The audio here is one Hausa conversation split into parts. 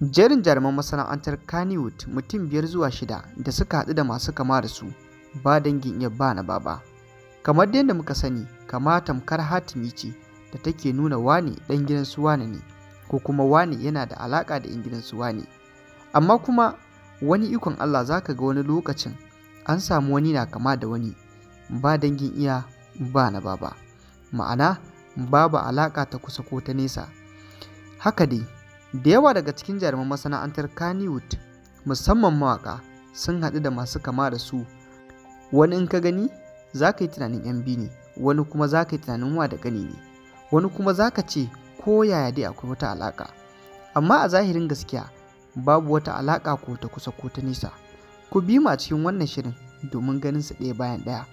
Jerin jaruman masana'antar Kannywood mutum 5 zuwa 6 da suka haɗu da masu kama da su ba dangin iya ba na baba. Kamar dai yadda muka sani, kama tamkar hatimi ce da take nuna wane ɗan gidan su wane ne, ko kuma wane yana da alaƙa da 'yan gidan su wane. Amma kuma wani ikon Allah za ka ga wani lokacin an samu wani na kama da wani ba dangin iya ba na baba. Ma'ana babu alaƙa ta kusa ko ta nesa. Haka dai, da yawa daga cikin jaruman masana'antar Kannywood musamman mawaƙa sun haɗu da masu kama da su. Wani in ka gani za ka yi tunanin 'yan biyu ne, wani kuma za ka yi tunanin wa da ƙani ne, wani kuma za ka ce ko yaya dai akwai wata alaƙa. Amma a zahirin gaskiya babu wata alaƙa ko ta kusa ko ta nesa. Ku bi mu a cikin wannan shirin domin ganin su ɗaya bayan ɗaya.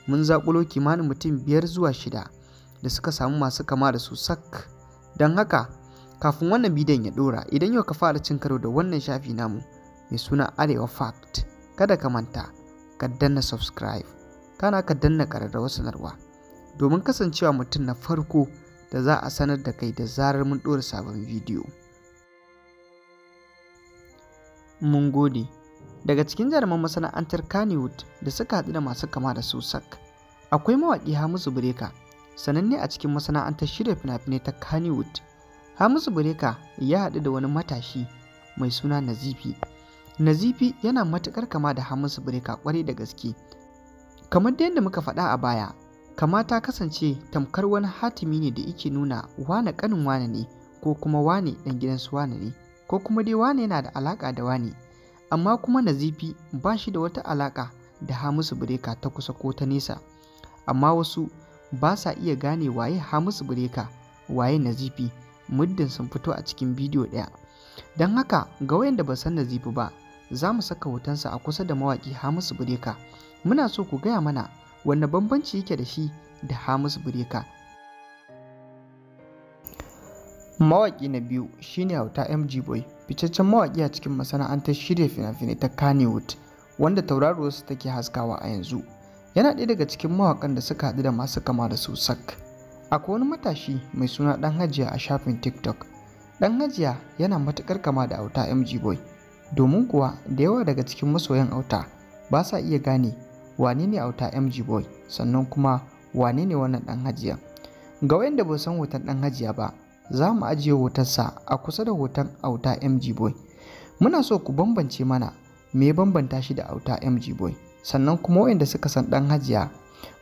Mun zaƙulo kimanin mutum 5 zuwa 6 da suka samu masu kama da su sak. Don haka kafin wannan bidiyon ya ɗora, idan yau ka fara cin karo da wannan shafi namu mai suna Arewa Fact, kada ka manta ka danna subscribe, kana ka danna ƙararrawar sanarwa domin kasancewa mutum na farko da za a sanar da kai da zarar mun ɗora sabon bidiyo. Mun gode. Daga cikin jaruman masana'antar Kannywood da suka haɗu da masu kama da su sak, akwai mawaƙi Hamisu Breaker, sananne a cikin masana'antar shirya fina-finai ta Kannywood. Hamisu Breaker ya haɗu da wani matashi mai suna Nazifi. Nazifi yana matuƙar kama da Hamisu Breaker ƙwarai da gaske. Kamar da yadda muka faɗa a baya, kama ta kasance tamkar wani hatimi ne da yake nuna wane ƙanin wane ne, ko kuma wane ɗan gidan su wane ne, ko kuma dai wane yana da alaƙa da wane. Amma kuma Nazifi ba shi da wata alaƙa da Hamisu Breaker ta kusa ko ta nesa. Amma wasu ba sa iya gane waye Hamisu Breaker, waye Nazifi, muddin sun fito a cikin bidiyo ɗaya. Don haka ga wayanda ba san Nazifi ba, za mu saka hotonsa a kusa da mawaƙi Hamisu Breaker. Muna so ku gaya mana wanne bambanci yake da shi da Hamisu Breaker. Mawaƙi na biyu shine Auta MG Boy, fitaccen mawaƙi a cikin masana'antar shirya fina-finai ta Kannywood, wanda tauraruwarsa take haskawa a yanzu. Yana ɗaya daga cikin mawaƙan da suka haɗu da masu kama da su sak. Akwai wani matashi mai suna Ɗan Hajiya a shafin TikTok. Ɗan Hajiya yana matuƙar kama da Auta MG Boy, domin kuwa da yawa daga cikin masoyan Auta ba sa iya gane wane ne Auta MG Boy, sannan kuma wane ne wannan Ɗan Hajiya. Ga wayanda ba san hoton Ɗan Hajiya ba, za mu ajiye hotonsa a kusa da hoton Auta MG Boy. Muna so ku bambance mana me ya bambanta shi da Auta MG Boy. Sannan kuma wayanda suka san Ɗan Hajiya,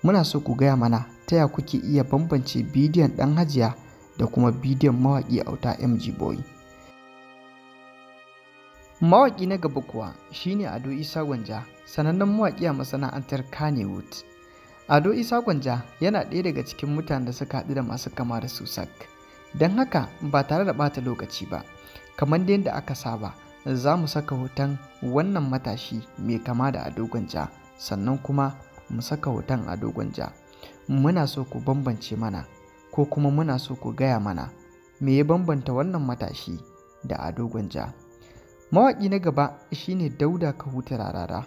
muna so ku gaya mana ta ya kuke iya bambance bidiyon Ɗan Hajiya da kuma bidiyon mawaƙi Auta MG Boy. Mawaƙi na gaba kuwa shine Ado Isa Gwanja, sanannen mawaƙi a masana'antar Kannywood. Ado Isa Gwanja yana ɗaya daga cikin mutanen da suka haɗu da masu kama da su sak. Don haka ba tare da ɓata lokaci ba, kamar da yadda aka saba, za mu saka hoton wannan matashi mai kama da Ado Gwanja, sannan kuma mu saka hoton Ado Gwanja. Muna so ku bambance mana, ko kuma muna so ku gaya mana me ya bambanta wannan matashi da Ado Gwanja. Mawaƙi na gaba shine Dauda Kahutu Rarara.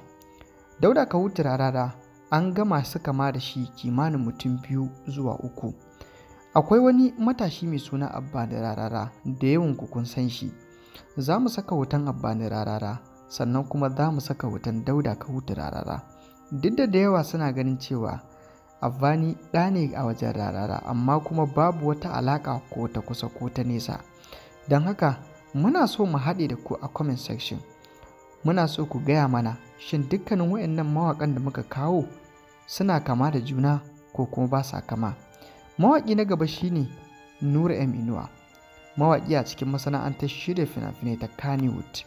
Dauda Kahutu Rarara an ga masu kama da shi kimanin mutum 2 zuwa 3. Akwai wani matashi mai suna Abbani Rarara da yawan ku kun san shi. Za mu saka hoton Abbani Rarara, sannan kuma za mu saka hoton Dauda Kahutu Rarara. Duk da yawa suna ganin cewa Abbani ɗa ne a wajen Rarara, amma kuma babu wata alaƙa ko ta kusa ko ta nesa. Don haka muna so mu haɗe da ku a comment section. Muna so ku gaya mana shin dukkanin waɗannan mawaƙan da muka kawo suna kama da juna ko kuma ba sa kama. Mawaƙi na gaba shine Nura M Inuwa, mawaƙi a cikin masana'antar shirya fina-finai ta Kannywood,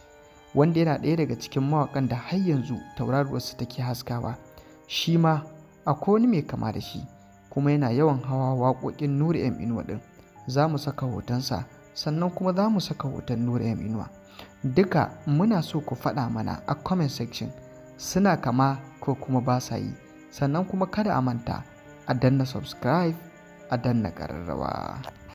wanda yana ɗaya daga cikin mawaƙan da har yanzu tauraruwarsa take haskawa. Shi ma akwai wani mai kama da shi, kuma yana yawan hawa waƙoƙin Nura M Inuwa ɗin. Za mu saka hotonsa, sannan kuma za mu saka hoton Nura M Inuwa. Duka muna so ku faɗa mana a comment section suna kama ko kuma ba sa yi. Sannan kuma kada a manta a danna subscribe, a danna ƙararrawa.